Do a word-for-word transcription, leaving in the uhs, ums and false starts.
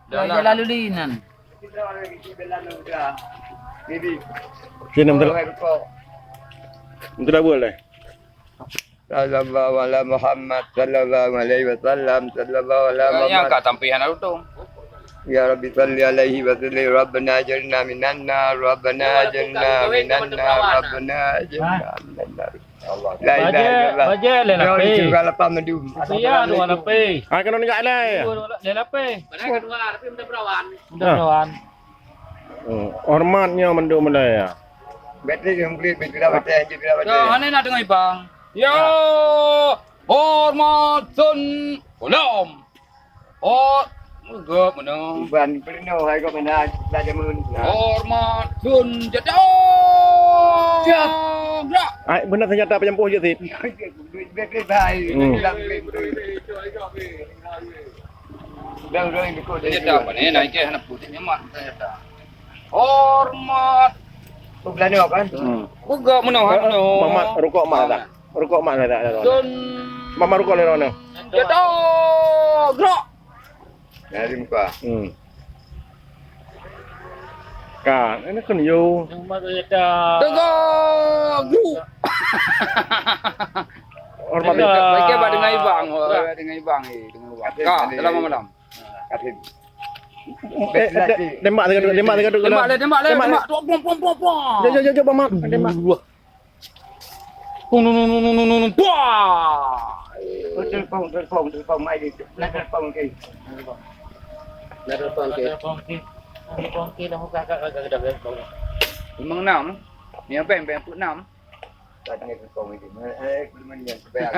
Dalam. Jalan luli nan. Sini, betul. Betul dah boleh. Sallallahu ala Muhammad, sallallahu alaihi wasallam, sallallahu ala Muhammad. Yang kat sampai hana lutung. Ya Rabbi salli alaihi wa sallim. Rabbana ajirna minan nar, Rabbana ajirna minan nar, Rabbana ajirna minan nar. La ilaha illallah. Bajèe, bajèe lé lapéh. Dua lapéh mandum. Iya, dua lapéh. Ah, kena nigak lé. Dua, dua, lé lapéh. Padahal kedua, tapi minta perawan. Minta perawan. Hmm, hormat nyoe mandum mulai ya. Betul, yang boleh, betul lah, betul, betul lah, betul. Dah, mana nak dengar ibang? Ya, hormat sun kolom. Oh, meugot meunoe. Iban peurunoe hai kok mana belajar mun. Hormat sun jadong. Siap. Gerak. Ai, beuna senjata peunyampoh je, Sit. Duit bebas hai. Hmm. Dalam duit. Dah, dah, yang dekat dia. Senjata apa ni? Naik ke hana putih nyaman senjata. Hormat. Tu belanja kan? Hmm. Meugot meunoe, hai meunoe. Mamat, rukok mak dah. Rukok mak dah, dah, dah. Sun. Mamat rukok lé droeneuh. Jadong. Gerak. Dari muka. Hmm. Ka, ini kan yo. Yang mata ya dah. Tegak. Gerak. Hormat. Baik, baik, baik, dengar ibang. Baik, dengar ibang, eh, dengar ibang. Ka, dalam malam. Katin. Eh, eh, te-, tembak tengah tu, tembak tengah tu. Tembak lé, tembak lé, tembak. Tuak, pom, pom, pom, pom. Jom, jom, jom, jom, Mamat. Tembak. Dua. Pom, pom, pom, pom, pom, pom. Wah. Oh, telepon, telepon, telepon, mai di. Nak telepon ke? Nak telepon ke? Telepon ke? Telepon ke, dah buka, kat, kat, kat, kat, kat. Memang enam. Ni apa yang, yang enam? Tak ada telepon ke? Eh, belum ada yang sebayang.